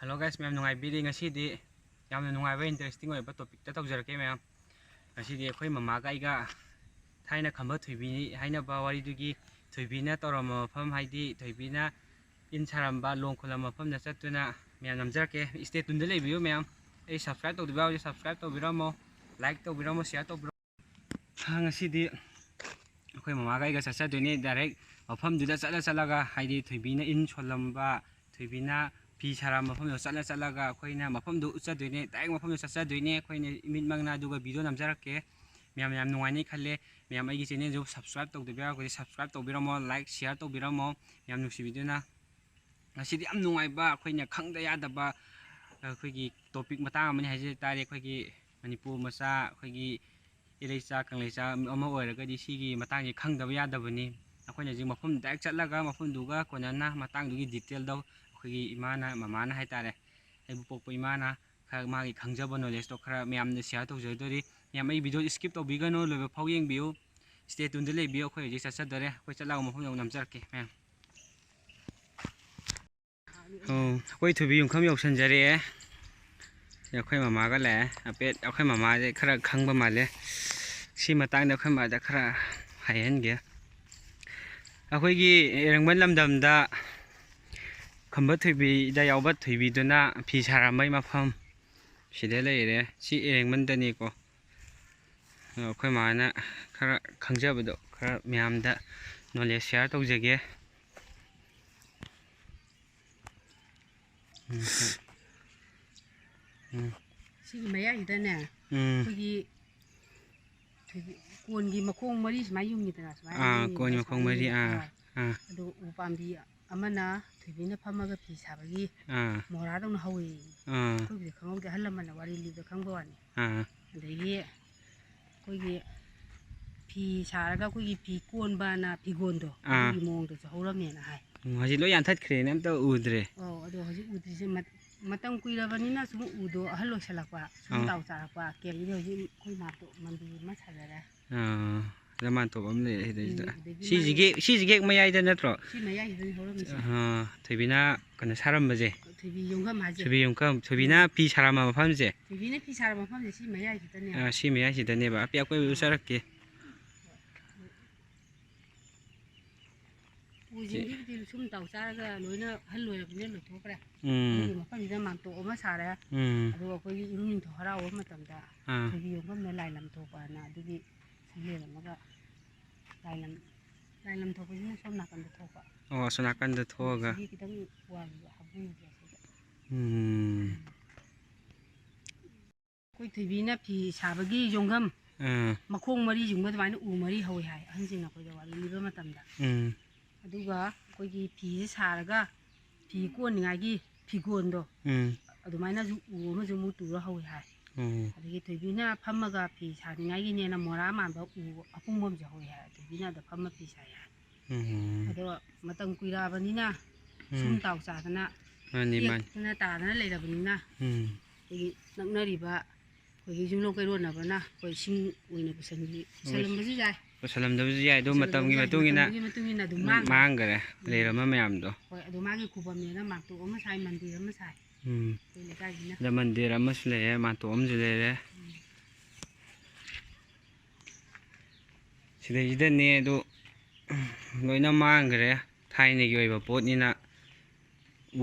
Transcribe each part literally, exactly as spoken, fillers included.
Hello guys, ꯃꯌꯥꯝ ꯅꯨꯡꯉꯥꯏꯕꯤꯔꯤ? ꯉꯁꯤꯗꯤ ꯌꯥꯝꯅ ꯅꯨꯡꯉꯥꯏꯕ, interesting ꯑꯣꯏꯕ topic ꯇ ꯇꯧꯖꯔꯛꯀꯦ ꯃꯌꯥꯝ꯫ ꯉꯁꯤꯗꯤ ꯑꯩꯈꯣꯏ ꯃꯃꯥꯒ ꯑꯩꯒ ꯊꯥꯏꯅ ꯈꯝꯕ ꯊꯣꯏꯕꯤ ꯍꯥꯏꯅꯕ ꯋꯥꯔꯤꯗꯨꯒꯤ ꯊꯣꯏꯕꯤꯅ ꯇꯧꯔꯝꯕ ꯃꯐꯝ, ꯍꯥꯏꯗꯤ ꯊꯣꯏꯕꯤꯅ ꯏꯟ ꯁꯥꯔꯝꯕ, ꯂꯣꯡ ꯈꯨꯜꯂꯝꯕ ꯃꯐꯝꯗ ꯆꯠꯇꯨꯅ ꯃꯌꯥꯝ ꯅꯝꯖꯔꯛꯀꯦ꯫ Stay tuned ꯗ ꯂꯩꯕꯤꯌꯨ ꯃꯌꯥꯝ꯫ ꯑꯩ subscribe ꯇꯧꯗ꯭ꯔꯤꯕ ꯌꯥꯎꯔꯗꯤ subscribe ꯇꯧꯕꯤꯔꯝꯃꯣ, like ꯇꯧꯕꯤꯔꯝꯃꯣ, share ꯇꯧꯕꯤꯔꯝꯃꯣ꯫ ꯉꯁꯤꯗꯤ ꯑꯩꯈꯣꯏ ꯃꯃꯥꯒ ꯑꯩꯒ ꯆꯠꯆꯗꯣꯏꯅꯦ꯫ Direct ꯃꯐꯝꯗꯨꯗ ꯆꯠꯂ ꯆꯠꯂꯒ, ꯍꯥꯏꯗꯤ ꯊꯣꯏꯕꯤꯅ ꯏꯟ ꯁꯣꯜꯂꯝꯕ, ꯊꯣꯏꯕꯤꯅ ꯐꯤ ꯁꯥꯔꯝꯕ ꯃꯐꯝꯗꯣ ꯆꯠꯂ ꯆꯠꯂꯒ ꯑꯩꯈꯣꯏꯅ ꯃꯐꯝꯗꯣ ꯎꯠꯆꯗꯣꯏꯅꯦ꯫ Direct ꯃꯐꯝꯗꯣ ꯆꯠꯆꯗꯣꯏꯅꯦ ꯑꯩꯈꯣꯏꯅ ꯏꯃꯤꯠꯃꯛꯅ, ꯑꯗꯨꯒ video ꯅꯝꯖꯔꯛꯀꯦ꯫ ꯃꯌꯥꯝ ꯌꯥꯝ ꯅꯨꯡꯉꯥꯏꯅꯤ ꯈꯜꯂꯦ꯫ ꯃꯌꯥꯝ ꯑꯩꯒꯤ channel ꯁꯨ subscribe ꯇꯧꯗꯕ ꯌꯥꯎꯔꯒꯗꯤ subscribe ꯇꯧꯕꯤꯔꯝꯃꯣ, like share ꯇꯧꯕꯤꯔꯝꯃꯣ꯫ ꯌꯥꯝ ꯅꯨꯡꯁꯤꯕꯤꯗꯨꯅ꯫ ꯉꯁꯤꯗꯤ ꯌꯥꯝ ꯅꯨꯡꯉꯥꯏꯕ, ꯑꯩꯈꯣꯏꯅ ꯈꯪꯗ ꯌꯥꯗꯕ ꯑꯩꯈꯣꯏꯒꯤ topic ꯃꯇꯥꯡ ꯑꯃꯅꯤ ꯍꯥꯏꯖ ꯇꯥꯔꯦ꯫ ꯑꯩꯈꯣꯏꯒꯤ ꯃꯅꯤꯄꯨꯔ ꯃꯆꯥ, ꯑꯩꯈꯣꯏꯒꯤ ꯏꯔꯩꯆꯥ ꯀꯪꯂꯩꯆꯥ ꯑꯃ ꯑꯣꯏꯔꯒꯗꯤ ꯁꯤꯒꯤ ꯃꯇꯥꯡꯁꯦ ꯈꯪꯗꯕ ꯌꯥꯗꯕꯅꯤ꯫ ꯑꯩꯈꯣꯏꯅ ꯍꯧꯖꯤꯛ ꯃꯐꯝ direct ꯆꯠꯂꯒ ꯃꯐꯝꯗꯨꯒ ꯀꯣꯟꯅꯅ ꯃꯇꯥꯡꯗꯨꯒꯤ detail ꯗꯣ ꯑꯩꯈꯣꯏꯒꯤ ꯏꯃꯥꯅ, ꯃꯃꯥꯅ ꯍꯥꯏꯇꯥꯔꯦ, ꯑꯩꯕꯨ ꯄꯣꯛꯄ ꯏꯃꯥꯅ ꯈꯔ ꯃꯥꯒꯤ ꯈꯪꯖꯕ knowledge ꯇꯣ ꯈꯔ ꯃꯌꯥꯝꯗ share ꯇꯧꯖꯗꯣꯔꯤ꯫ ꯃꯌꯥꯝ ꯑꯩ video skip ꯇꯧꯕꯤꯒꯅꯨ, ꯂꯣꯏꯕ ꯐꯥꯎ ꯌꯦꯡꯕꯤꯌꯨ꯫ Stay tuned ꯗ ꯂꯩꯕꯤꯌꯨ꯫ ꯑꯩꯈꯣꯏ ꯍꯧꯖꯤꯛ ꯆꯠꯆꯗꯣꯔꯦ꯫ ꯑꯩꯈꯣꯏ ꯆꯠꯂꯒ ꯃꯐꯝ ꯌꯧ ꯅꯝꯖꯔꯛꯀꯦ ꯃꯌꯥꯝ꯫ ꯑꯣ, ꯑꯩꯈꯣꯏ ꯊꯣꯏꯕꯤ ꯌꯨꯝꯐꯝ ꯌꯧꯁꯟꯖꯔꯛꯑꯦ꯫ ꯁꯤ ꯑꯩꯈꯣꯏ ꯃꯃꯥꯒ ꯂꯥꯛꯑꯦ꯫ ꯍꯥꯏꯐꯦꯠ ꯑꯩꯈꯣꯏ ꯃꯃꯥꯁꯦ ꯈꯔ ꯈꯪꯕ ꯃꯥꯜꯂꯦ꯫ ꯁꯤ ꯃꯇꯥꯡꯗ ꯑꯩꯈꯣꯏ ꯃꯃꯥꯗ ꯈꯔ ꯍꯥꯏꯍꯟꯒꯦ꯫ ꯑꯩꯈꯣꯏꯒꯤ ꯏꯔꯦꯡꯕꯝ ꯂꯝꯗꯝꯗ ꯈꯝꯕ ꯊꯣꯏꯕꯤꯗ ꯌꯥꯎꯕ ꯊꯣꯏꯕꯤꯗꯨꯅ ꯐꯤ ꯁꯥꯔꯝꯕꯩ ꯃꯐꯝ ꯁꯤꯗ ꯂꯩꯔꯦ꯫ ꯁꯤ ꯏꯔꯦꯡꯕꯝꯗꯅꯤꯀꯣ꯫ ꯑꯗꯣ ꯑꯩꯈꯣꯏ ꯃꯥꯅ ꯈꯔ ꯈꯪꯖꯕꯗꯣ ꯈꯔ ꯃꯌꯥꯝꯗ knowledge share ꯇꯧꯖꯒꯦ꯫ ꯎꯝ, ꯎꯝ, ꯁꯤꯒꯤ ꯃꯌꯥꯏꯁꯤꯗꯅꯦ, ꯎꯝ꯫ ꯑꯩꯈꯣꯏꯒꯤ ꯊꯣꯏꯕꯤ-, ꯀꯣꯟꯒꯤ ꯃꯈꯣꯡ ꯃꯔꯤ ꯁꯨꯃꯥꯏꯅ ꯌꯨꯡꯉꯤꯗꯅ, ꯁꯨꯃꯥꯏꯅ ꯑꯥ, ꯌꯨꯡꯉꯤꯗꯅ, ꯀꯣꯟꯒꯤ ꯃꯈꯣꯡ ꯁꯨꯃꯥꯏꯅ ꯃꯔꯤ, ꯌꯨꯡꯉꯤꯗꯅ, ꯑꯥ, ꯑꯥ꯫ ꯑꯥ꯫ ꯑꯗꯨꯒ ꯎ ꯄꯥꯝꯕꯤ ꯑꯃꯅ ꯊꯣꯏꯕꯤꯅ ꯐꯝꯃꯒ ꯐꯤ ꯁꯥꯕꯒꯤ ꯑꯥ꯫ ꯃꯣꯔꯥꯗꯧꯅ ꯍꯧꯋꯦꯌꯦ꯫ ꯑꯥ꯫ ꯑꯩꯈꯣꯏꯕꯨꯗꯤ ꯈꯪꯍꯧꯗꯦ, ꯑꯍꯜ ꯂꯃꯟꯅ ꯋꯥꯔꯤ ꯂꯤꯕꯗ ꯈꯪꯕ ꯋꯥꯅꯤ꯫ ꯑꯥ꯫ ꯑꯗꯒꯤ ꯑꯩꯈꯣꯏꯒꯤ ꯐꯤ ꯁꯥꯔꯒ ꯑꯩꯈꯣꯏꯒꯤ ꯐꯤ ꯀꯣꯟꯕꯅ ꯐꯤꯒꯣꯟꯗꯣ, ꯑꯥ꯫ ꯑꯗꯨꯒꯤ ꯃꯑꯣꯡꯗꯁꯨ ꯍꯧꯔꯝꯃꯦꯅ ꯍꯥꯏ꯫ ꯎꯝ, ꯍꯧꯖꯤꯛ ꯂꯣꯏ ꯌꯥꯟꯊꯠꯈ꯭ꯔꯦꯅꯦ, ꯑꯝꯇ ꯎꯗ꯭ꯔꯦ꯫ ꯑꯧ, ꯑꯗꯣ ꯍꯧꯖꯤꯛ ꯎꯗ꯭ꯔꯤꯁꯦ ꯃꯠ-, ꯃꯇꯝ ꯀꯨꯏꯔꯕꯅꯤꯅ ꯁꯨꯝ ꯎꯗꯣ ꯑꯍꯜ ꯑꯣꯏꯁꯜꯂꯛꯄ, ꯁꯨꯝ ꯑꯥ꯫ ꯆꯥꯎ ꯆꯥꯔꯛꯄ, ꯀꯦꯔꯤꯗꯣ ꯍꯧꯖꯤꯛ ꯑꯩꯈꯣꯏ ꯃꯥꯇꯣꯞ ꯃꯟꯗꯤꯔ ꯑꯃ ꯁꯥꯖꯔꯦ꯫ ꯑꯥ, ꯑꯗ ꯃꯥꯟꯇꯣꯞ ꯑꯃ ꯂꯩꯔꯦ ꯁꯤꯗꯩꯁꯤꯗ꯫ ꯎꯝ, ꯑꯗꯒꯤ ꯁꯤꯁꯤꯒꯤ, ꯃꯥꯒꯤ ꯁꯤꯁꯤꯒꯤ ꯍꯦꯛ ꯃꯌꯥꯏꯗ ꯅꯠꯇ꯭ꯔꯣ? ꯁꯤ ꯃꯌꯥꯏꯁꯤꯗꯅꯤ ꯍꯧꯔꯝꯃꯤꯁꯦ꯫ ꯑꯥ, ꯊꯣꯏꯕꯤꯅ ꯀꯩꯅꯣ ꯁꯥꯔꯝꯕꯁꯦ꯫ ꯊꯣꯏꯕꯤ ꯌꯣꯡꯐꯝ ꯍꯥꯏꯁꯦ꯫ ꯊꯣꯏꯕꯤ ꯌꯣꯡꯐꯝ, ꯊꯣꯏꯕꯤꯅ ꯐꯤ ꯁꯥꯔꯝꯕ ꯃꯐꯝꯁꯦ꯫ ꯊꯣꯏꯕꯤꯅ ꯐꯤ ꯁꯥꯔꯝꯕ ꯃꯐꯝꯁꯦ ꯁꯤ ꯃꯌꯥꯏꯁꯤꯗꯅꯦꯕ꯫ ꯑꯥ, ꯁꯤ ꯃꯌꯥꯏꯁꯤꯗꯅꯦꯕ꯫ ꯑꯄꯤ ꯑꯀꯣꯏꯕꯗꯨ ꯆꯠꯂꯛꯀꯦ꯫ ꯎꯁꯤꯡꯁꯤꯕꯨꯗꯤ ꯁꯨꯝ ꯇꯥꯎ ꯆꯥꯔꯒ ꯂꯣꯏꯅ ꯑꯍꯜ ꯑꯣꯏꯔꯕꯅꯤꯅ ꯂꯣꯏꯊꯣꯛꯈ꯭ꯔꯦ꯫ ꯎꯝ꯫ ꯑꯗꯨꯒꯤ ꯃꯐꯝꯁꯤꯗ ꯃꯥꯟꯇꯣꯞ ꯑꯃ ꯁꯥꯔꯦ꯫ ꯎꯝ꯫ ꯑꯗꯨꯒ ꯑꯩꯈꯣꯏꯒꯤ ꯏꯔꯨꯝ ꯅꯤꯡꯊꯧ ꯍꯔꯥꯎꯕ ꯃꯇꯝꯗ ꯑꯥ꯫ ꯊꯣꯏꯕꯤ ꯌꯣꯡꯐꯝꯗ ꯂꯥꯏ ꯂꯝ ꯊꯣꯛꯄ ꯍꯥꯏꯅ ꯑꯗꯨꯒꯤ ꯁꯪꯂꯦꯟ ꯑꯃꯒ ꯂꯥꯏ ꯂꯝ, ꯂꯥꯏ ꯂꯝ ꯊꯣꯛꯄꯁꯤꯅ ꯁꯣꯝ ꯅꯥꯀꯟꯗ ꯊꯣꯛꯄ꯫ ꯑꯣ, ꯑꯁꯣꯝ ꯅꯥꯀꯟꯗ ꯊꯣꯛꯑꯒ꯫ ꯁꯤꯒꯤ ꯈꯤꯇꯪ ꯋꯥꯡꯕ ꯍꯥꯕꯨꯡꯁꯦ ꯁꯤꯗ꯫ ꯎꯝ꯫ ꯑꯩꯈꯣꯏ ꯊꯣꯏꯕꯤꯅ ꯐꯤ ꯁꯥꯕꯒꯤ ꯌꯣꯡꯐꯝ ꯑꯥ꯫ ꯃꯈꯣꯡ ꯃꯔꯤ ꯌꯨꯡꯕ ꯑꯗꯨꯃꯥꯏꯅ ꯎ ꯃꯔꯤ ꯍꯧꯋꯤ ꯍꯥꯏ ꯑꯍꯟꯁꯤꯡꯅ ꯑꯩꯈꯣꯏꯗ ꯋꯥꯔꯤ ꯂꯤꯕ ꯃꯇꯝꯗ꯫ ꯎꯝ꯫ ꯑꯗꯨꯒ ꯑꯩꯈꯣꯏꯒꯤ ꯐꯤꯁꯦ ꯁꯥꯔꯒ ꯐꯤ ꯀꯣꯟꯅꯤꯡꯉꯥꯏꯒꯤ ꯐꯤꯒꯣꯟꯗꯣ ꯎꯝ꯫ ꯑꯗꯨꯃꯥꯏꯅꯁꯨ ꯎ ꯑꯃꯁꯨ ꯑꯃꯨꯛ ꯇꯨꯔ ꯍꯧꯋꯤ ꯍꯥꯏ꯫ ꯎꯝ꯫ ꯑꯗꯒꯤ ꯊꯣꯏꯕꯤꯅ ꯐꯝꯃꯒ ꯐꯤ ꯁꯥꯅꯤꯡꯉꯥꯏꯒꯤꯅꯦꯅ ꯃꯣꯔꯥ ꯃꯥꯟꯕ ꯎ ꯑꯄꯨꯡꯕ ꯑꯃꯁꯨ ꯍꯧꯋꯤ ꯍꯥꯏ꯫ ꯊꯣꯏꯕꯤꯅ ꯑꯗ ꯐꯝꯃ ꯐꯤ ꯁꯥꯏ ꯍꯥꯏ꯫ ꯎꯝ꯫ ꯑꯗꯣ ꯃꯇꯝ ꯀꯨꯏꯔꯛꯑꯕꯅꯤꯅ ꯎꯝ꯫ ꯁꯨꯝ ꯇꯥꯎ ꯆꯥꯗꯅ ꯃꯥꯅꯤ, ꯃꯥꯅꯤ꯫ ꯇꯦꯛꯇꯅ ꯇꯥꯗꯅ ꯂꯩꯔꯕꯅꯤꯅ ꯎꯝ꯫ ꯑꯩꯈꯣꯏꯒꯤ ꯅꯛꯅꯔꯤꯕ ꯑꯩꯈꯣꯏꯒꯤ ꯌꯨꯝꯂꯣꯟ ꯀꯩꯔꯣꯟꯅꯕꯅ ꯑꯩꯈꯣꯏ ꯏꯁꯤꯡ ꯑꯣꯏꯅ ꯄꯨꯁꯟꯕꯤ-, ꯄꯨꯁꯜꯂꯝꯕꯁꯨ ꯌꯥꯏ꯫ ꯄꯨꯁꯜꯂꯝꯗꯕꯁꯨ ꯌꯥꯏ, ꯑꯗꯨ ꯃꯇꯝꯒꯤ ꯄꯨꯁꯜꯂꯝꯗꯕꯁꯨ ꯌꯥꯏ, ꯃꯇꯝꯒꯤ ꯃꯇꯨꯡ ꯏꯟꯅ ꯃꯇꯝꯒꯤ ꯃꯇꯨꯡ ꯏꯟꯅ ꯑꯗꯨꯝ ꯃꯥꯡꯈ꯭ꯔꯦ꯫ ꯃꯥꯡꯈꯔꯦ, ꯎꯝ꯫ ꯂꯩꯔꯝꯕ ꯃꯌꯥꯝꯗꯣ꯫ ꯍꯣꯏ, ꯑꯗꯨ ꯃꯥꯒꯤ ꯈꯨꯕꯝꯅꯦꯅ ꯃꯥꯟꯇꯣꯞ ꯑꯃ ꯁꯥꯏ, ꯃꯟꯗꯤꯔ ꯑꯃ ꯁꯥꯏ ꯎꯝ꯫ ꯑꯩꯈꯣꯏ ꯂꯩꯀꯥꯏꯁꯤꯅ꯫ ꯑꯗ ꯃꯟꯗꯤꯔ ꯑꯃꯁꯨ ꯂꯩꯔꯦ, ꯃꯥꯟꯇꯣꯞ ꯑꯃꯁꯨ ꯂꯩꯔꯦ꯫ ꯎꯝ꯫ ꯁꯤꯗꯩꯁꯤꯗꯅꯦ ꯑꯗꯨ ꯂꯣꯏꯅ ꯃꯥꯡꯈ꯭ꯔꯦ꯫ ꯊꯥꯏꯅꯒꯤ ꯑꯣꯏꯕ ꯄꯣꯠꯅꯤꯅ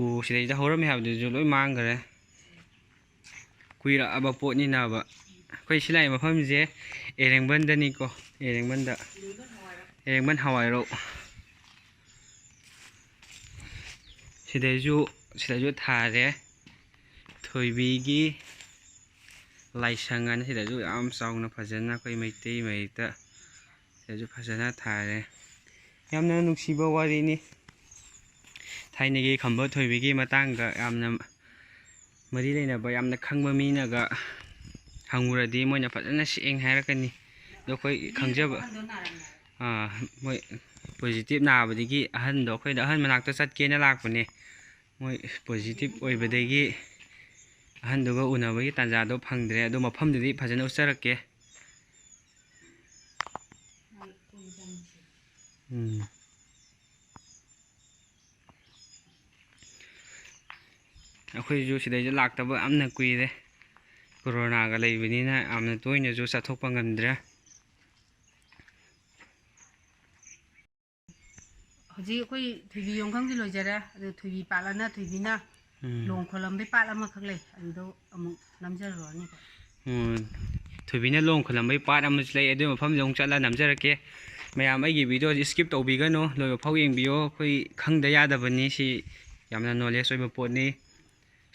ꯎ ꯁꯤꯗꯩꯁꯤꯗ ꯍꯧꯔꯝꯃꯦ ꯍꯥꯏꯕꯗꯨꯁꯨ ꯂꯣꯏ ꯃꯥꯡꯈ꯭ꯔꯦ꯫ ꯀꯨꯏꯔꯛꯑꯕ ꯄꯣꯠꯅꯤꯅꯕ꯫ ꯑꯩꯈꯣꯏ ꯁꯤ ꯂꯥꯛꯏ ꯃꯐꯝꯁꯦ ꯑꯦꯔꯦꯡꯕꯟꯗꯅꯤꯀꯣ, ꯑꯦꯔꯦꯡꯕꯟꯗ, ꯑꯦꯔꯦꯡꯕꯟ ꯍꯋꯥꯏꯔꯧ꯫ ꯁꯤꯗꯩꯁꯨ, ꯁꯤꯗꯩꯁꯨ ꯊꯥꯔꯦ꯫ ꯊꯣꯏꯕꯤꯒꯤ ꯂꯥꯏꯁꯪ ꯍꯥꯏꯅ ꯁꯤꯗꯁꯨ ꯌꯥꯝ ꯆꯥꯎꯅ ꯐꯖꯅ ꯑꯩꯈꯣꯏ ꯃꯩꯇꯩ ꯃꯌꯦꯛꯇ ꯁꯤꯗꯁꯨ ꯐꯖꯅ ꯊꯥꯔꯦ꯫ ꯌꯥꯝꯅ ꯅꯨꯡꯁꯤꯕ ꯋꯥꯔꯤꯅꯤ꯫ ꯊꯥꯏꯅꯒꯤ ꯈꯝꯕ ꯊꯣꯏꯕꯤꯒꯤ ꯃꯇꯥꯡꯗ ꯌꯥꯝꯅ ꯃꯔꯤ ꯂꯩꯅꯕ, ꯌꯥꯝꯅ ꯈꯪꯕ ꯃꯤꯅꯒ ꯍꯪꯉꯨꯔꯗꯤ ꯃꯣꯏꯅ ꯐꯖꯅ ꯁꯦꯡꯅ ꯍꯥꯏꯔꯛꯀꯅꯤ꯫ ꯑꯗꯣ ꯑꯩꯈꯣꯏ ꯈꯪꯖꯕ, ꯑꯥ, ꯃꯣꯏ ꯄꯣꯖꯤꯇꯤꯚ ꯅꯥꯕꯗꯒꯤ ꯑꯍꯟꯗꯣ, ꯑꯩꯈꯣꯏꯗ ꯑꯍꯟ ꯃꯅꯥꯛꯇ ꯆꯠꯀꯦꯅ ꯂꯥꯛꯄꯅꯦ꯫ ꯃꯣꯏ ꯄꯣꯖꯤꯇꯤꯚ ꯑꯣꯏꯕꯗꯒꯤ ꯑꯍꯟꯗꯨꯒ ꯎꯅꯕꯒꯤ ꯇꯥꯟꯖꯥꯗꯣ ꯐꯪꯗ꯭ꯔꯦ꯫ ꯑꯗꯣ ꯃꯐꯝꯗꯨꯗꯤ ꯐꯖꯅ ꯎꯠꯆꯔꯛꯀꯦ꯫ ꯎꯝ꯫ ꯑꯩꯈꯣꯏꯁꯨ ꯁꯤꯗꯩꯗ ꯂꯥꯛꯇꯕ ꯌꯥꯝꯅ ꯀꯨꯏꯔꯦ꯫ ꯀꯣꯔꯣꯅꯥꯒ ꯂꯩꯕꯅꯤꯅ ꯌꯥꯝꯅ ꯇꯣꯏꯅꯁꯨ ꯆꯠꯊꯣꯛꯄ ꯉꯝꯗ꯭ꯔꯦ꯫ ꯍꯧꯖꯤꯛ ꯑꯩꯈꯣꯏ ꯊꯣꯏꯕꯤ ꯌꯣꯡꯈꯪꯗꯤ ꯂꯣꯏꯖꯔꯦ, ꯑꯗꯨ ꯊꯣꯏꯕꯤ ꯄꯥꯠꯂꯅ ꯊꯣꯏꯕꯤꯅ ꯎꯝ꯫ ꯂꯣꯡ ꯈꯣꯜꯂꯝꯕꯩ ꯄꯥꯠ ꯑꯃꯈꯛ ꯂꯩ, ꯑꯗꯨꯗꯣ ꯑꯃꯨꯛ ꯅꯝꯖꯔꯨꯔꯅꯤꯀꯣ꯫ ꯎꯝ꯫ ꯊꯣꯏꯕꯤꯅ ꯂꯣꯡ ꯈꯣꯜꯂꯝꯕꯩ ꯄꯥꯠ ꯑꯃꯁꯨ ꯂꯩ, ꯑꯗꯨꯒꯤ ꯃꯐꯝꯗꯨ ꯑꯃꯨꯛ ꯆꯠꯂ ꯅꯝꯖꯔꯛꯀꯦ꯫ ꯃꯌꯥꯝ ꯑꯩꯒꯤ ꯚꯤꯗꯤꯑꯣꯁꯤ skip ꯇꯧꯕꯤꯒꯅꯨ, ꯂꯣꯏꯕ ꯐꯥꯎ ꯌꯦꯡꯕꯤꯌꯣ꯫ ꯑꯩꯈꯣꯏ ꯈꯪꯗ ꯌꯥꯗꯕꯅꯤ, ꯁꯤ ꯌꯥꯝꯅ knowledge ꯑꯣꯏꯕ ꯄꯣꯠꯅꯤ꯫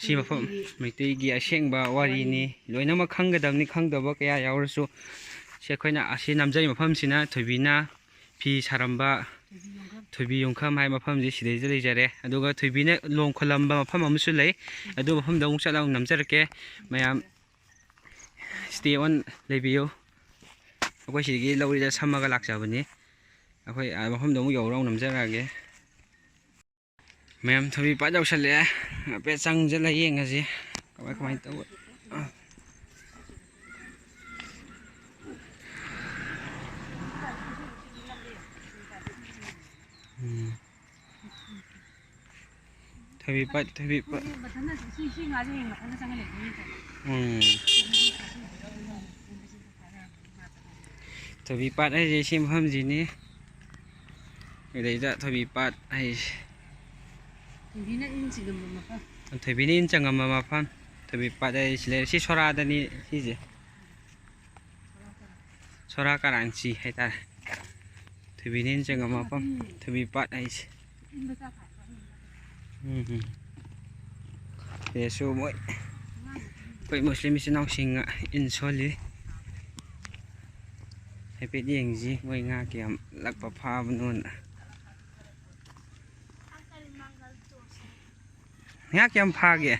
ꯁꯤ ꯃꯐꯝ ꯃꯩꯇꯩꯒꯤ ꯃꯩꯇꯩꯒꯤ ꯑꯁꯦꯡꯕ ꯋꯥꯔꯤꯅꯤ꯫ ꯋꯥꯔꯤꯅꯤ꯫ ꯂꯣꯏꯅꯃꯛ ꯈꯪꯒꯗꯕꯅꯤ, ꯈꯪꯗꯕ ꯀꯌꯥ ꯌꯥꯎꯔꯁꯨ꯫ ꯁꯤ ꯑꯩꯈꯣꯏꯅ ꯑꯁꯤ ꯅꯝꯖꯔꯤꯕ ꯃꯐꯝꯁꯤꯅ ꯊꯣꯏꯕꯤꯅ ꯐꯤ ꯁꯥꯔꯝꯕ, ꯊꯣꯏꯕꯤ ꯌꯣꯡꯈꯝ꯫ ꯊꯣꯏꯕꯤ ꯌꯣꯡꯈꯝ ꯍꯥꯏꯕ ꯃꯐꯝꯁꯤ ꯁꯤꯗꯩꯗ ꯂꯩꯖꯔꯦ꯫ ꯑꯗꯨꯒ ꯊꯣꯏꯕꯤꯅ ꯂꯣꯡ ꯈꯣꯜꯂꯝꯕ ꯃꯐꯝ ꯑꯃꯁꯨ ꯂꯩ꯫ ꯑꯗꯨ ꯃꯐꯝꯗ ꯑꯃꯨꯛ ꯆꯠꯂꯒ ꯅꯝꯖꯔꯛꯀꯦ꯫ ꯃꯌꯥꯝ stay on ꯂꯩꯕꯤꯌꯨ꯫ ꯑꯩꯈꯣꯏ ꯁꯤꯗꯒꯤ ꯂꯧꯔꯤꯗ ꯁꯝꯃꯒ ꯂꯥꯛꯆꯕꯅꯤ꯫ ꯑꯩꯈꯣꯏ ꯑꯥ ꯃꯐꯝꯗ ꯑꯃꯨꯛ ꯌꯧꯔꯒ ꯑꯃꯨꯛ ꯅꯝꯖꯔꯛꯑꯒꯦ꯫ ꯃꯌꯥꯝ ꯊꯣꯏꯕꯤ ꯄꯥꯠ ꯌꯧꯁꯜꯂꯛꯑꯦ꯫ ꯍꯥꯏꯐꯦꯠ ꯆꯪꯁꯤꯜꯂ ꯌꯦꯡꯉꯁꯤ ꯀꯃꯥꯏ ꯀꯃꯥꯏꯅ ꯇꯧꯕ꯫ ꯎꯝ꯫ ꯊꯣꯏꯕꯤ ꯄꯥꯠ, ꯊꯣꯏꯕꯤ ꯄꯥꯠ꯫ ꯃꯊꯟꯇ ꯁꯤ, ꯁꯤ ꯉꯥꯁꯦ ꯍꯌꯦꯡ ꯃꯊꯟꯇ ꯆꯪꯍꯜꯂꯦ꯫ ꯎꯝ꯫ ꯊꯣꯏꯕꯤ ꯄꯥꯠ ꯍꯥꯏꯁꯦ ꯁꯤ ꯃꯐꯝꯁꯤꯅꯤ꯫ ꯑꯗꯩꯗ ꯊꯣꯏꯕꯤ ꯄꯥꯠ ꯍꯥꯏꯁꯦ꯫ ꯊꯣꯏꯕꯤꯅ ꯏꯟ ꯆꯤꯡꯉꯝꯕ ꯃꯐꯝ꯫ ꯊꯣꯏꯕꯤꯅ ꯏꯟ ꯆꯪꯉꯝꯕ ꯃꯐꯝ꯫ ꯊꯣꯏꯕꯤ ꯄꯥꯠ ꯍꯥꯏꯁꯤ ꯂꯩꯔꯦ꯫ ꯁꯤ ꯁꯣꯔꯥꯗꯅꯤ ꯁꯤꯁꯦ꯫ ꯁꯣꯔꯥ ꯀꯔꯥꯡꯆꯤ ꯍꯥꯏꯇꯥꯔꯦ꯫ ꯊꯣꯏꯕꯤꯅ ꯏꯟ ꯆꯪꯉꯝꯕ ꯃꯐꯝ꯫ ꯊꯣꯏꯕꯤ ꯄꯥꯠ ꯍꯥꯏꯁꯦ꯫ ꯎꯝ ꯎꯝ꯫ ꯁꯤꯗꯁꯨ ꯃꯣꯏ ꯑꯩꯈꯣꯏ ꯃꯨꯁꯂꯤꯝ ꯏꯆꯤꯟ ꯏꯅꯥꯎꯁꯤꯡꯅ ꯏꯟ ꯁꯣꯜꯂꯤ꯫ ꯍꯥꯏꯐꯦꯠ ꯌꯦꯡꯁꯤ ꯃꯣꯏ ꯉꯥ ꯀꯌꯥꯝ ꯂꯛꯄ ꯐꯥꯕꯅꯣꯅ꯫ ꯉꯥ ꯀꯌꯥꯝ ꯐꯥꯒꯦ?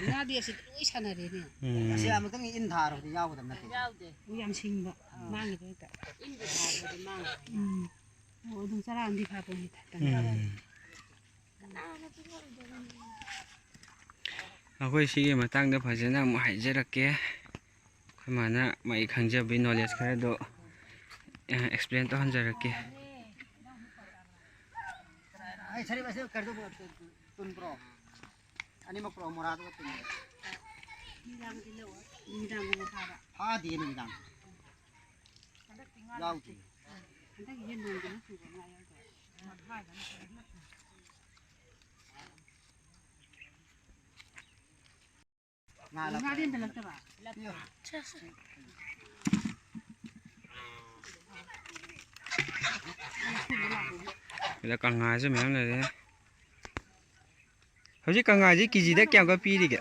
ꯉꯥꯗꯤ ꯑꯁꯤꯗ ꯂꯣꯏ ꯁꯥꯟꯅꯔꯦꯅꯦ꯫ ꯎꯝ꯫ ꯑꯁꯤ ꯑꯃꯨꯛꯇꯪ ꯏꯟ ꯊꯥꯔꯨꯕꯗꯤ ꯌꯥꯎꯒꯗꯕ ꯅꯠꯇꯦ꯫ ꯌꯥꯎꯗꯦ꯫ ꯎ ꯌꯥꯝ ꯁꯤꯡꯕ꯫ ꯑꯥ꯫ ꯃꯥꯡꯈꯤꯗꯣꯏꯗ꯫ ꯏꯟꯗ ꯊꯥꯔꯨꯕꯗꯤ ꯃꯥꯡꯈ꯭ꯔꯦ꯫ ꯎꯝ꯫ ꯑꯣ, ꯑꯗꯨꯝ ꯆꯔꯥ ꯑꯃꯗꯤ ꯐꯥꯕꯅꯤ꯫ ꯎꯝ꯫ ꯑꯩꯈꯣꯏ ꯁꯤꯒꯤ ꯃꯇꯥꯡꯗ ꯐꯖꯅ ꯑꯃꯨꯛ ꯍꯥꯏꯖꯔꯛꯀꯦ꯫ ꯑꯩꯈꯣꯏ ꯃꯥꯅ ꯃꯥꯒꯤ ꯈꯪꯖꯕꯒꯤ knowledge ꯈꯔꯗꯣ, ꯑ, explain ꯇꯧꯍꯟꯖꯔꯛꯀꯦ꯫ ꯑꯩ ꯁꯔꯤꯕ ꯑꯁꯤ ꯀꯔꯤꯗꯧꯕ ꯇꯨꯟꯕ꯭ꯔꯣ? ꯑꯅꯤꯃꯛ ꯄꯨꯔꯛꯑꯣ, ꯃꯣꯔꯥꯗꯨꯒ ꯇꯨꯟꯕ꯭ꯔꯣ? ꯅꯨꯃꯤꯗꯥꯡꯒꯤ ꯂꯧ, ꯅꯨꯃꯤꯗꯥꯡꯒꯨꯝꯕ ꯐꯥꯕ꯫ ꯐꯥꯗꯤꯌꯦ ꯅꯨꯃꯤꯗꯥꯡ꯫ ꯍꯟꯗꯛꯇꯤ ꯉꯥ ꯌꯥꯎꯗꯦ꯫ ꯂꯥꯛꯇꯦ꯫ ꯍꯟꯗꯛꯀꯤꯁꯦ ꯅꯣꯡꯗꯨꯅ ꯆꯨꯕ ꯉꯥ ꯌꯥꯎꯗꯦ꯫ ꯉꯥ ꯂꯥꯛꯄ꯫ ꯉꯥꯗꯤ ꯑꯝꯇ ꯂꯛꯇꯕ? ꯁꯤꯗ ꯀꯪꯉꯥꯁꯨ ꯃꯌꯥꯝ ꯂꯩꯔꯦ꯫ ꯍꯧꯖꯤꯛ ꯀꯪꯉꯥꯁꯤ ꯀꯦꯖꯤꯗ ꯀꯌꯥꯝꯒ ꯄꯤꯔꯤꯒꯦ?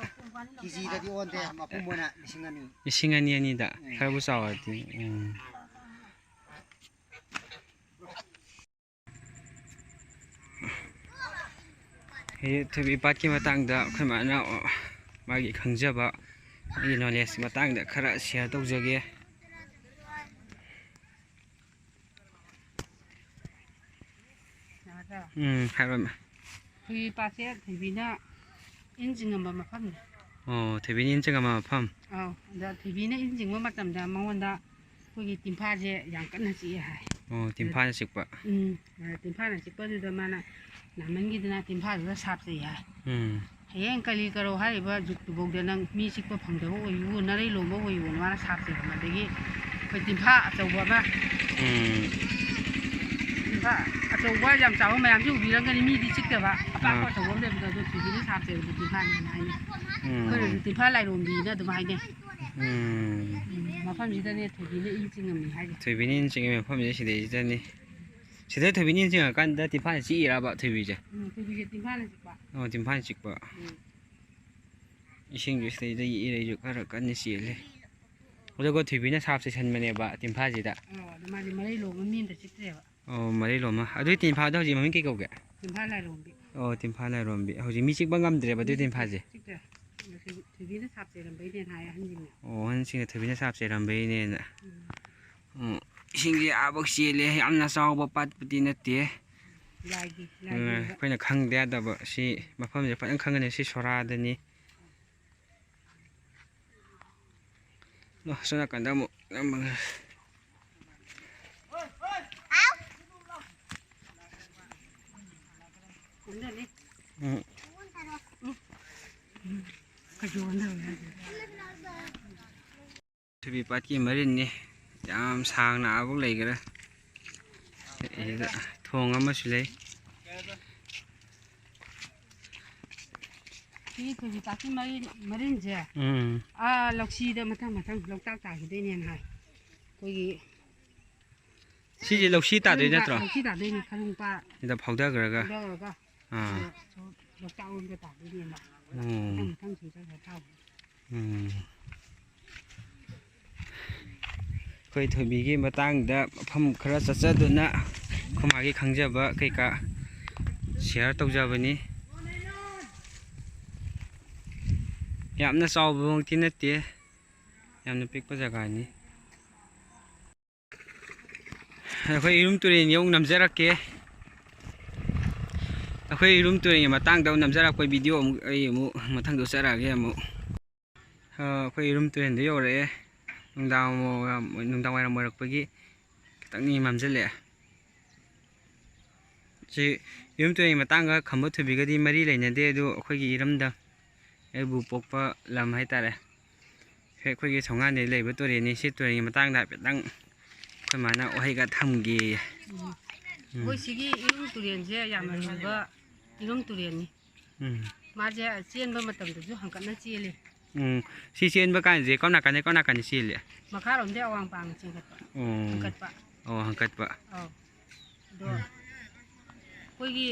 ꯀꯦꯖꯤꯗꯗꯤ ꯑꯣꯟꯗꯦ, ꯃꯄꯨꯝ ꯑꯣꯏꯅ ꯂꯤꯁꯤꯡ ꯑꯅꯤ꯫ ꯂꯤꯁꯤꯡ ꯑꯅꯤ ꯑꯅꯤꯗ? ꯎꯝ꯫ ꯈꯔꯕꯨ ꯆꯥꯎꯔꯗꯤ꯫ ꯎꯝ꯫ ꯍꯧꯖꯤꯛ ꯊꯣꯏꯕꯤ ꯄꯥꯠꯀꯤ ꯃꯇꯥꯡꯗ ꯑꯩꯈꯣꯏ ꯃꯥꯅ ꯃꯥꯒꯤ ꯈꯪꯖꯕ, ꯃꯥꯒꯤ ꯅꯣꯂꯦꯖ ꯃꯇꯥꯡꯗ ꯈꯔ ꯁꯤꯌꯔ ꯇꯧꯖꯒꯦ꯫ ꯌꯥꯒꯗ꯭ꯔꯣ? ꯎꯝ, ꯍꯥꯏꯔꯣ, ꯏꯃꯥ꯫ ꯊꯣꯏꯕꯤ ꯄꯥꯠꯁꯦ ꯊꯣꯏꯕꯤꯅ ꯏꯟ ꯆꯤꯡꯉꯝꯕ ꯃꯐꯝꯅꯤ꯫ ꯑꯣ, ꯊꯣꯏꯕꯤꯅ ꯏꯟ ꯆꯤꯡꯉꯝꯕ ꯃꯐꯝ꯫ ꯑꯧ, ꯑꯗ ꯊꯣꯏꯕꯤꯅ ꯏꯟ ꯆꯤꯡꯕ ꯃꯇꯝꯗ ꯃꯉꯣꯟꯗ ꯑꯩꯈꯣꯏꯒꯤ ꯇꯤꯝꯐꯥꯁꯦ ꯌꯥꯝ ꯀꯟꯅ ꯆꯤꯛꯑꯦ ꯍꯥꯏ꯫ ꯑꯣ, ꯇꯤꯝꯐꯥꯅ ꯆꯤꯛꯄ꯫ ꯎꯝ, ꯑꯗ ꯇꯤꯝꯐꯥꯅ ꯆꯤꯛꯄꯗꯨꯗ ꯃꯥꯅ ꯅꯥꯃꯟꯈꯤꯗꯅ ꯇꯤꯝꯐꯥꯗꯨꯗ ꯁꯥꯞ ꯆꯩ ꯍꯥꯏ꯫ ꯎꯝ꯫ ꯍꯌꯦꯡ ꯀꯂꯤ ꯀꯔꯧ ꯍꯥꯏꯔꯤꯕ ꯖꯨꯛꯇꯨꯐꯥꯎꯗ ꯅꯪ ꯃꯤ ꯆꯤꯛꯄ ꯐꯪꯗꯕ ꯑꯣꯏꯌꯨ, ꯅꯔꯩ ꯂꯣꯝꯕ ꯑꯣꯏꯌꯨꯅ ꯃꯥꯅ ꯁꯥꯞ ꯆꯩ ꯍꯥꯏ꯫ ꯑꯗꯒꯤ ꯑꯩꯈꯣꯏ ꯇꯤꯝꯐꯥ ꯑꯆꯧꯕ ꯑꯃ, ꯎꯝ꯫ ꯇꯤꯝꯐꯥ ꯑꯆꯧꯕ ꯌꯥꯝ ꯆꯥꯎꯕ ꯃꯌꯥꯝꯁꯨ ꯎꯕꯤꯔꯝꯒꯅꯤ, ꯃꯤꯗꯤ ꯆꯤꯛꯇꯕ, ꯑꯄꯥꯛꯄ ꯑꯥ꯫ ꯑꯆꯧꯕ ꯑꯃ ꯂꯩꯕꯗꯣ ꯑꯗꯨ ꯊꯣꯏꯕꯤꯅ ꯁꯥꯞ ꯆꯩꯕꯗꯣ ꯇꯤꯝꯐꯥꯅꯦꯅ ꯍꯥꯏꯅꯩ꯫ ꯎꯝ꯫ ꯑꯩꯈꯣꯏꯅꯁꯨ ꯇꯤꯝꯐꯥ ꯂꯥꯏꯔꯣꯝꯕꯤꯅ ꯑꯗꯨꯝ ꯍꯥꯏꯅꯩ꯫ ꯎꯝ꯫ ꯎꯝ, ꯃꯐꯝꯁꯤꯗꯅꯦ ꯊꯣꯏꯕꯤꯅ ꯏꯟ ꯆꯤꯡꯉꯝꯃꯤ ꯍꯥꯏꯁꯦ꯫ ꯊꯣꯏꯕꯤꯅ ꯏꯟ ꯆꯤꯡꯉꯝꯃꯤ ꯃꯐꯝꯁꯦ ꯁꯤꯗꯩꯁꯤꯗꯅꯤ꯫ ꯁꯤꯗ ꯊꯣꯏꯕꯤꯅ ꯏꯟ ꯆꯤꯡꯉꯀꯥꯟꯗ ꯇꯤꯝꯐꯥꯅ ꯆꯤꯛꯏꯔꯕ ꯊꯣꯏꯕꯤꯁꯦ? ꯎꯝ, ꯊꯣꯏꯕꯤꯁꯦ ꯇꯤꯝꯐꯥꯅ ꯆꯤꯛꯄ꯫ ꯑꯣ, ꯇꯤꯝꯐꯥꯅ ꯆꯤꯛꯄ꯫ ꯎꯝ꯫ ꯏꯁꯤꯡꯁꯨ ꯁꯤꯗꯩꯗ ꯌꯦꯛꯏꯔꯩꯁꯨ ꯈꯔ ꯀꯟꯅ ꯆꯦꯜꯂꯦ꯫ ꯑꯗꯨꯒ ꯊꯣꯏꯕꯤꯅ ꯁꯥꯞ ꯆꯩꯁꯟꯕꯅꯦꯕ ꯇꯤꯝꯐꯥꯁꯤꯗ꯫ ꯑꯣ, ꯑꯗꯨ ꯃꯥꯗꯤ ꯃꯔꯩ ꯂꯣꯝꯕ ꯃꯤ ꯑꯝꯇ ꯆꯤꯛꯇ꯭ꯔꯦꯕ꯫ ꯑꯣ, ꯃꯔꯩ ꯂꯣꯝꯃ꯫ ꯑꯗꯨꯏ ꯇꯤꯝꯐꯥꯗꯣ ꯍꯧꯖꯤꯛ ꯃꯃꯤꯡ ꯀꯩ ꯀꯧꯒꯦ? ꯇꯤꯝꯐꯥ ꯂꯥꯏꯔꯣꯝꯕꯤ꯫ ꯑꯣ, ꯇꯤꯝꯐꯥ ꯂꯥꯏꯔꯣꯝꯕꯤ꯫ ꯍꯧꯖꯤꯛ ꯃꯤ ꯆꯤꯛꯄ ꯉꯝꯗ꯭ꯔꯦꯕ ꯑꯗꯨꯏ ꯇꯤꯝꯐꯥꯁꯦ? ꯆꯤꯛꯇ꯭ꯔꯦ꯫ ꯑꯗꯣ ꯊꯣꯏꯕꯤ-, ꯊꯣꯏꯕꯤꯅ ꯁꯥꯞ ꯆꯩꯔꯝꯕꯩꯅꯦꯅ ꯍꯥꯏ ꯑꯍꯟꯁꯤꯡꯅ꯫ ꯑꯣ, ꯑꯍꯟꯁꯤꯡꯅ ꯊꯣꯏꯕꯤꯅ ꯁꯥꯞ ꯆꯩꯔꯝꯕꯩꯅꯦꯅ꯫ ꯎꯝ꯫ ꯎꯝ, ꯏꯁꯤꯡꯁꯦ ꯑꯥꯕꯧ ꯆꯦꯜꯂꯦ꯫ ꯌꯥꯝꯅ ꯆꯥꯎꯕ ꯄꯥꯠꯄꯨꯗꯤ ꯅꯠꯇꯦ꯫ ꯂꯥꯏꯒꯤ, ꯎꯝ, ꯂꯥꯏꯒꯤ ꯑꯣꯏꯕ꯫ ꯑꯩꯈꯣꯏꯅ ꯈꯪꯗ ꯌꯥꯗꯕ ꯁꯤ ꯃꯐꯝꯁꯦ ꯐꯖꯅ ꯈꯪꯒꯅꯤ꯫ ꯁꯤ ꯁꯣꯔꯥꯗꯅꯤ꯫ ꯑꯣ, ꯁꯣꯝ ꯅꯥꯀꯟꯗ ꯑꯃꯨꯛ ꯅꯝꯃꯒ꯫ ꯎꯝ꯫ ꯊꯣꯏꯕꯤ ꯄꯥꯠꯀꯤ ꯃꯔꯤꯟꯅꯤ꯫ ꯌꯥꯝ ꯁꯥꯡꯅ ꯑꯥꯕꯨꯛ ꯂꯩꯈ꯭ꯔꯦ꯫ ꯁꯤꯗ ꯊꯣꯡ ꯑꯃꯁꯨ ꯂꯩ꯫ ꯁꯤꯒꯤ ꯊꯣꯏꯕꯤ ꯄꯥꯠꯀꯤ ꯃꯔꯤꯟ, ꯃꯔꯤꯟꯁꯦ, ꯎꯝ꯫ ꯑꯥ, ꯂꯧꯁꯤꯗ ꯃꯊꯪ ꯃꯊꯪ ꯂꯣꯛꯇꯥꯛ ꯇꯥꯈꯤꯗꯣꯏꯅꯦꯅ ꯍꯥꯏ꯫ ꯑꯩꯈꯣꯏꯒꯤ ꯁꯤꯁꯦ ꯂꯧꯁꯤ ꯇꯥꯗꯣꯏ ꯅꯠꯇ꯭ꯔꯣ? ꯂꯧꯁꯤ ꯇꯥꯗꯣꯏꯅꯦ, ꯈꯔꯨꯡ ꯄꯥꯠ ꯁꯤꯗ ꯐꯥꯎꯊꯈ꯭ꯔꯒ꯫ ꯐꯥꯎꯊꯔꯒ ꯑꯥ꯫ ꯁꯤꯗ ꯁꯣꯝ ꯂꯣꯛꯇꯥꯛ ꯂꯣꯝꯗ ꯇꯥꯗꯣꯏꯅꯦꯕ꯫ ꯎꯝ꯫ ꯃꯊꯪ ꯃꯊꯪ ꯁꯨꯝ ꯆꯠꯈ꯭ꯔ ꯊꯥꯎ꯫ ꯎꯝ꯫ ꯑꯩꯈꯣꯏ ꯊꯣꯏꯕꯤꯒꯤ ꯃꯇꯥꯡꯗ ꯃꯐꯝ ꯈꯔ ꯆꯠꯆꯗꯨꯅ ꯑꯩꯈꯣꯏ ꯃꯥꯒꯤ ꯈꯪꯖꯕ ꯀꯩꯀꯥ share ꯇꯧꯖꯕꯅꯤ꯫ ꯌꯥꯝꯅ ꯆꯥꯎꯕꯃꯛꯇꯤ ꯅꯠꯇꯦ, ꯌꯥꯝꯅ ꯄꯤꯛꯄ ꯖꯒꯥꯅꯤ꯫ ꯑꯩꯈꯣꯏ ꯏꯔꯨꯝ ꯇꯨꯔꯦꯟ ꯌꯧ ꯅꯝꯖꯔꯛꯀꯦ꯫ ꯑꯩꯈꯣꯏ ꯏꯔꯨꯝ ꯇꯨꯔꯦꯟꯒꯤ ꯃꯇꯥꯡꯗ ꯑꯃꯨꯛ ꯅꯝꯖꯔꯛꯄ video ꯑꯃꯨꯛ ꯑꯩ ꯑꯃꯨꯛ ꯃꯊꯪꯗ ꯆꯠꯂꯛꯑꯒꯦ ꯑꯃꯨꯛ꯫ ꯑ, ꯑꯩꯈꯣꯏ ꯏꯔꯨꯝ ꯇꯨꯔꯦꯟꯗ ꯌꯧꯔꯛꯑꯦ꯫ ꯅꯨꯡꯗꯥꯡ ꯋꯥꯏꯔꯝ, ꯅꯨꯡꯗꯥꯡ ꯋꯥꯏꯔꯝ ꯑꯣꯏꯔꯛꯄꯒꯤ ꯈꯤꯇꯪꯗꯤ ꯃꯝꯁꯤꯜꯂꯛꯑꯦ꯫ ꯁꯤ ꯏꯔꯨꯝ ꯇꯨꯔꯦꯟꯒꯤ ꯃꯇꯥꯡꯒ ꯈꯝꯕ ꯊꯣꯏꯕꯤꯒꯗꯤ ꯃꯔꯤ ꯂꯩꯅꯗꯦ, ꯑꯗꯨ ꯑꯩꯈꯣꯏꯒꯤ ꯏꯔꯝꯗꯝ, ꯑꯩꯕꯨ ꯄꯣꯛꯄ ꯂꯝ ꯍꯥꯏꯇꯥꯔꯦ꯫ ꯁꯤ ꯑꯩꯈꯣꯏꯒꯤ ꯊꯣꯡꯒꯥꯟꯗ ꯂꯩꯕ ꯇꯨꯔꯦꯟꯅꯤ꯫ ꯁꯤ ꯇꯨꯔꯦꯟꯒꯤ ꯃꯇꯥꯡꯗ ꯍꯥꯏꯐꯦꯠꯇꯪ ꯑꯩꯈꯣꯏ ꯃꯥꯅ ꯋꯥꯍꯩ ꯈꯔ ꯊꯝꯒꯦꯌꯦ꯫ ꯎꯝ꯫ ꯎꯝ꯫ ꯑꯩꯈꯣꯏ ꯁꯤꯒꯤ ꯏꯔꯨꯝ ꯇꯨꯔꯦꯟꯁꯦ ꯌꯥꯝꯅ ꯂꯨꯕ ꯏꯔꯨꯝ ꯇꯨꯔꯦꯟꯅꯤ꯫ ꯎꯝ꯫ ꯃꯥꯁꯦ ꯆꯦꯟꯕ ꯃꯇꯝꯗꯁꯨ ꯍꯪꯀꯠꯅ ꯆꯦꯜꯂꯤ꯫ ꯎꯝ꯫ ꯁꯤ ꯆꯦꯟꯕ ꯀꯥꯟꯁꯦ ꯀꯔꯣꯝ ꯅꯥꯀꯟꯗꯩ ꯀꯔꯣꯝ ꯅꯥꯀꯟꯗ ꯆꯦꯜꯂꯤ? ꯃꯈꯥꯔꯣꯝꯗꯩ ꯑꯋꯥꯡ ꯄꯥꯡꯅ ꯆꯦꯟꯒꯠꯄ꯫ ꯎꯝ꯫ ꯍꯪꯀꯠꯄ꯫ ꯑꯣ, ꯍꯪꯀꯠꯄ꯫ ꯑꯧ꯫ ꯑꯗꯣ ꯎꯝ꯫ ꯑꯩꯈꯣꯏꯒꯤ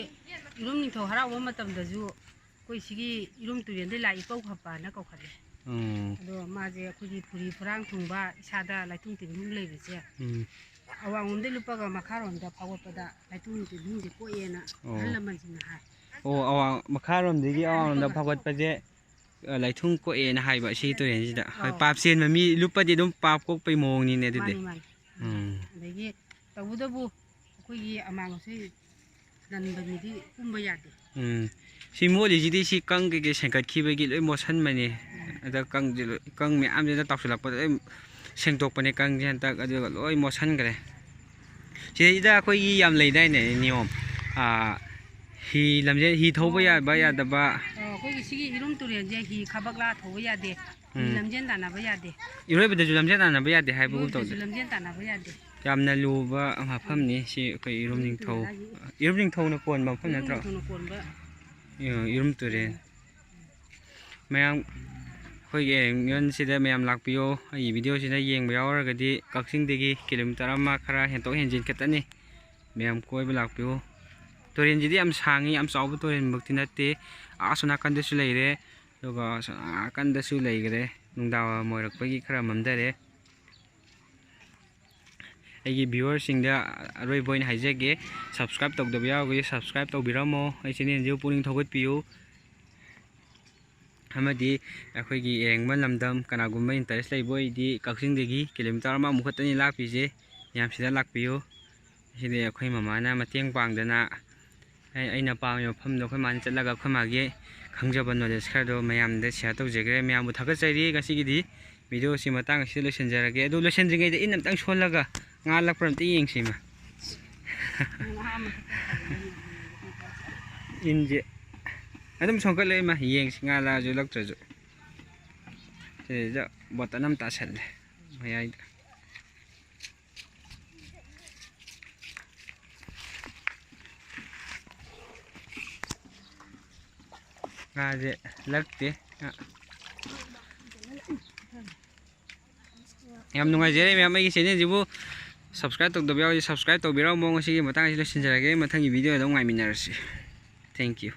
ꯏꯔꯨꯝ ꯅꯤꯡꯊꯧ ꯍꯔꯥꯎꯕ ꯃꯇꯝꯗꯁꯨ ꯑꯩꯈꯣꯏ ꯁꯤꯒꯤ ꯏꯔꯨꯝ ꯇꯨꯔꯦꯟꯗꯩ ꯂꯥꯛꯏ ꯏꯄꯧ ꯈꯞꯄꯅ ꯀꯧꯈꯠꯂꯦ꯫ ꯎꯝ꯫ ꯑꯗꯣ ꯃꯥꯁꯦ ꯑꯩꯈꯣꯏꯒꯤ ꯐꯨꯔꯤ ꯐꯨꯔꯥꯡ ꯊꯨꯡꯕ, ꯏꯁꯥꯗ ꯂꯥꯏꯊꯨꯡ ꯇꯤꯟꯊꯨꯡ ꯂꯩꯕꯁꯦ, ꯎꯝ꯫ ꯑꯋꯥꯡꯂꯣꯝꯗꯩ ꯂꯨꯞꯄꯒ ꯃꯈꯥꯔꯣꯝꯗ ꯐꯥꯎꯒꯠꯄꯗ ꯂꯥꯏꯊꯨꯡ ꯇꯤꯟꯊꯨꯡꯁꯦ ꯀꯣꯛꯑꯦꯅ ꯑꯣ꯫ ꯑꯍꯜ ꯂꯃꯟꯁꯤꯡꯅ ꯍꯥꯏ꯫ ꯑꯣ, ꯑꯋꯥꯡ-, ꯃꯈꯥꯔꯣꯝꯗꯒꯤ ꯑꯋꯥꯡꯂꯣꯝꯗ ꯐꯥꯎꯒꯠꯄꯁꯦ, ꯑ, ꯂꯥꯏꯊꯨꯡ ꯀꯣꯛꯑꯦꯅ ꯍꯥꯏꯕ ꯁꯤ ꯇꯨꯔꯦꯟꯁꯤꯗ꯫ ꯍꯣꯏ, ꯑꯧ꯫ ꯄꯥꯞ ꯆꯦꯟꯕ ꯃꯤ ꯂꯨꯞꯄꯗꯤ ꯑꯗꯨꯝ ꯄꯥꯞ ꯀꯣꯛꯄꯩ ꯃꯑꯣꯡꯅꯤꯅꯦ ꯑꯗꯨꯗꯤ꯫ ꯃꯥꯅꯤ, ꯃꯥꯅꯤ꯫ ꯎꯝ꯫ ꯑꯗꯒꯤ ꯇꯧꯕꯇꯕꯨ ꯑꯩꯈꯣꯏꯒꯤ ꯑꯃꯥꯡ ꯑꯁꯣꯏ ꯅꯟꯕ ꯃꯤꯗꯤ ꯀꯨꯝꯕ ꯌꯥꯗꯦ꯫ ꯎꯝ꯫ ꯁꯤ ꯃꯣꯠꯂꯤꯁꯤꯗꯤ ꯁꯤ ꯀꯪ ꯀꯩꯀꯩ ꯁꯦꯡꯒꯠꯈꯤꯕꯒꯤ ꯂꯣꯏ ꯃꯣꯠꯁꯟꯕꯅꯦ꯫ ꯎꯝ꯫ ꯑꯗ ꯀꯪꯁꯦ ꯂꯣꯏ, ꯀꯪ ꯃꯌꯥꯝꯁꯤꯅ ꯇꯥꯎꯁꯤꯜꯂꯛꯄꯗ ꯂꯣꯏ ꯁꯦꯡꯗꯣꯛꯄꯅꯦ ꯀꯪꯁꯦ ꯍꯟꯗꯛ, ꯑꯗꯨꯒ ꯂꯣꯏ ꯃꯣꯠꯁꯟꯈ꯭ꯔꯦ꯫ ꯁꯤꯗꯩꯗ ꯑꯩꯈꯣꯏꯒꯤ ꯌꯥꯝ ꯂꯩꯗꯥꯏꯅꯦ ꯅꯤꯌꯣꯝ, ꯑꯥ, ꯍꯤ ꯂꯝꯖꯦꯜ, ꯍꯤ ꯊꯧꯕ ꯌꯥꯕ ꯌꯥꯗꯕ? ꯑꯣ, ꯑꯩꯈꯣꯏꯒꯤ ꯁꯤꯒꯤ ꯏꯔꯨꯝ ꯇꯨꯔꯦꯜꯁꯦ ꯍꯤ ꯈꯕꯛꯂꯥ ꯊꯧꯕ ꯌꯥꯗꯦ꯫ ꯍꯤ ꯎꯝ꯫ ꯂꯝꯖꯦꯜ ꯇꯥꯟꯅꯕ ꯌꯥꯗꯦ꯫ ꯏꯔꯣꯏꯕꯗꯁꯨ ꯂꯝꯖꯦꯜ ꯇꯥꯟꯅꯕ ꯌꯥꯗꯦ ꯍꯥꯏꯕꯒꯨꯝ ꯏꯔꯣꯏꯕꯗꯁꯨ ꯇꯧꯗ? ꯂꯝꯖꯦꯜ ꯇꯥꯟꯅꯕ ꯌꯥꯗꯦ꯫ ꯌꯥꯝꯅ ꯂꯨꯕ ꯃꯐꯝꯅꯤ ꯁꯤ, ꯑꯩꯈꯣꯏ ꯏꯔꯨꯝ ꯅꯤꯡꯊꯧ꯫ ꯏꯔꯨꯝ ꯅꯤꯡꯊꯧꯅ ꯀꯣꯟꯕ ꯃꯐꯝ ꯅꯠꯇ꯭ꯔꯣ? ꯏꯔꯨꯝ ꯅꯤꯡꯊꯧꯅ ꯀꯣꯟꯕ꯫ ꯏꯔꯨꯝ ꯇꯨꯔꯦꯜ꯫ ꯃꯌꯥꯝ, ꯑꯩꯈꯣꯏꯒꯤ ꯑꯦꯔꯦꯟꯖꯃꯦꯟꯁꯤꯗ ꯃꯌꯥꯝ ꯂꯥꯛꯄꯤꯌꯣ꯫ ꯑꯩꯒꯤ ꯚꯤꯗꯤꯑꯣꯁꯤꯗ ꯌꯦꯡꯕ ꯌꯥꯎꯔꯒꯗꯤ ꯀꯛꯆꯤꯡꯗꯒꯤ ꯀꯤꯂꯣꯃꯤꯇꯔ ꯑꯃ ꯈꯔ ꯍꯦꯟꯇꯣꯛ ꯍꯦꯟꯖꯤꯟ ꯈꯛꯇꯅꯤ꯫ ꯃꯌꯥꯝ ꯀꯣꯏꯕ ꯂꯥꯛꯄꯤꯌꯨ꯫ ꯇꯨꯔꯦꯜꯁꯤꯗꯤ ꯌꯥꯝ ꯁꯥꯡꯉꯤ, ꯌꯥꯝ ꯆꯥꯎꯕ ꯇꯨꯔꯦꯜꯃꯛꯇꯤ ꯅꯠꯇꯦ꯫ ꯑꯥ ꯑꯁꯣꯝ ꯅꯥꯀꯟꯗꯁꯨ ꯂꯩꯔꯦ, ꯑꯗꯨꯒ ꯑꯁꯣꯝ ꯅꯥꯀꯟꯗꯁꯨ ꯂꯩꯈ꯭ꯔꯦ꯫ ꯅꯨꯡꯗꯥꯡ ꯋꯥꯏꯔꯝ ꯑꯣꯏꯔꯛꯄꯒꯤ ꯈꯔ ꯃꯝꯊꯔꯦ꯫ ꯑꯩꯒꯤ ꯚ꯭ꯌꯨꯋꯔꯁꯤꯡꯗ ꯑꯔꯣꯏꯕ ꯑꯣꯏꯅ ꯍꯥꯏꯖꯒꯦ, ꯁꯕꯁꯀ꯭ꯔꯥꯏꯞ ꯇꯧꯗꯕ ꯌꯥꯎꯔꯒꯗꯤ ꯁꯕꯁꯀ꯭ꯔꯥꯏꯞ ꯇꯧꯕꯤꯔꯝꯃꯣ꯫ ꯑꯩ ꯆꯦꯅꯦꯜꯁꯤꯕꯨ ꯄꯨꯛꯅꯤꯡ ꯊꯧꯒꯠꯄꯤꯌꯨ꯫ ꯑꯃꯗꯤ ꯑꯩꯈꯣꯏꯒꯤ ꯏꯔꯦꯡꯕ ꯂꯝꯗꯝ ꯀꯅꯥꯒꯨꯝꯕ ꯏꯟꯇꯔꯦꯁ ꯂꯩꯕ ꯑꯣꯏꯔꯗꯤ ꯀꯛꯆꯤꯡꯗꯒꯤ ꯀꯤꯂꯣꯃꯤꯇꯔ ꯑꯃꯃꯨꯛ ꯈꯛꯇꯅꯤ ꯂꯥꯞꯄꯤꯁꯦ꯫ ꯃꯌꯥꯝ ꯁꯤꯗ ꯂꯥꯛꯄꯤꯌꯨ꯫ ꯁꯤꯗꯤ ꯑꯩꯈꯣꯏ ꯃꯃꯥꯅ ꯃꯇꯦꯡ ꯄꯥꯡꯗꯅ ꯑꯩ-, ꯑꯩꯅ ꯄꯥꯝꯃꯤꯕ ꯃꯐꯝꯗꯣ ꯑꯩꯈꯣꯏ ꯃꯥꯅ ꯆꯠꯂꯒ ꯑꯩꯈꯣꯏ ꯃꯥꯒꯤ ꯈꯪꯖꯕ ꯅꯣꯂꯦꯖ ꯈꯔꯗꯣ ꯃꯌꯥꯝꯗ ꯁꯤꯌꯔ ꯇꯧꯖꯈ꯭ꯔꯦ꯫ ꯃꯌꯥꯝꯕꯨ ꯊꯥꯒꯠꯆꯔꯤ꯫ ꯉꯁꯤꯒꯤꯗꯤ ꯚꯤꯗꯤꯑꯣꯁꯤ ꯃꯇꯥꯡ ꯑꯁꯤꯗ ꯂꯣꯏꯁꯤꯟꯖꯔꯒꯦ꯫ ꯑꯗꯨ ꯂꯣꯏꯁꯤꯟꯗ꯭ꯔꯤꯉꯩꯗ ꯏꯟ ꯑꯝꯇꯪ ꯁꯣꯜꯂꯒ ꯉꯥ ꯂꯛꯄ꯭ꯔꯥ ꯑꯝꯇ ꯌꯦꯡꯁꯤ ꯏꯃꯥ꯫ ꯏꯟꯁꯦ ꯑꯗꯨꯝ ꯁꯣꯟꯀꯠꯂꯛꯑꯦ ꯏꯃꯥ, ꯌꯦꯡꯁꯤ ꯉꯥ ꯂꯛꯑꯁꯨ ꯂꯛꯇ꯭ꯔꯁꯨ꯫ ꯁꯤꯗ ꯕꯣꯇꯜ ꯑꯃ ꯇꯥꯁꯜꯂꯦ ꯃꯌꯥꯏꯗ꯫ ꯉꯥꯁꯦ ꯂꯛꯇꯦ꯫ ꯌꯥꯝ ꯅꯨꯡꯉꯥꯏꯖꯔꯦ ꯃꯌꯥꯝ, ꯑꯩꯒꯤ ꯆꯦꯅꯦꯜꯁꯤꯕꯨ ꯁꯕꯁꯀ꯭ꯔꯥꯏꯞ ꯇꯧꯗꯕ ꯌꯥꯎꯔꯗꯤ ꯁꯕꯁꯀ꯭ꯔꯥꯏꯞ ꯇꯧꯕꯤꯔꯝꯃꯣ꯫ ꯉꯁꯤꯒꯤ ꯃꯇꯥꯡꯁꯤ ꯂꯣꯏꯁꯤꯟꯖꯔꯒꯦ꯫ ꯃꯊꯪꯒꯤ ꯚꯤꯗꯤꯑꯣꯗ ꯑꯃꯨꯛ ꯉꯥꯏꯃꯤꯟꯅꯔꯁꯤ꯫ Thank you꯫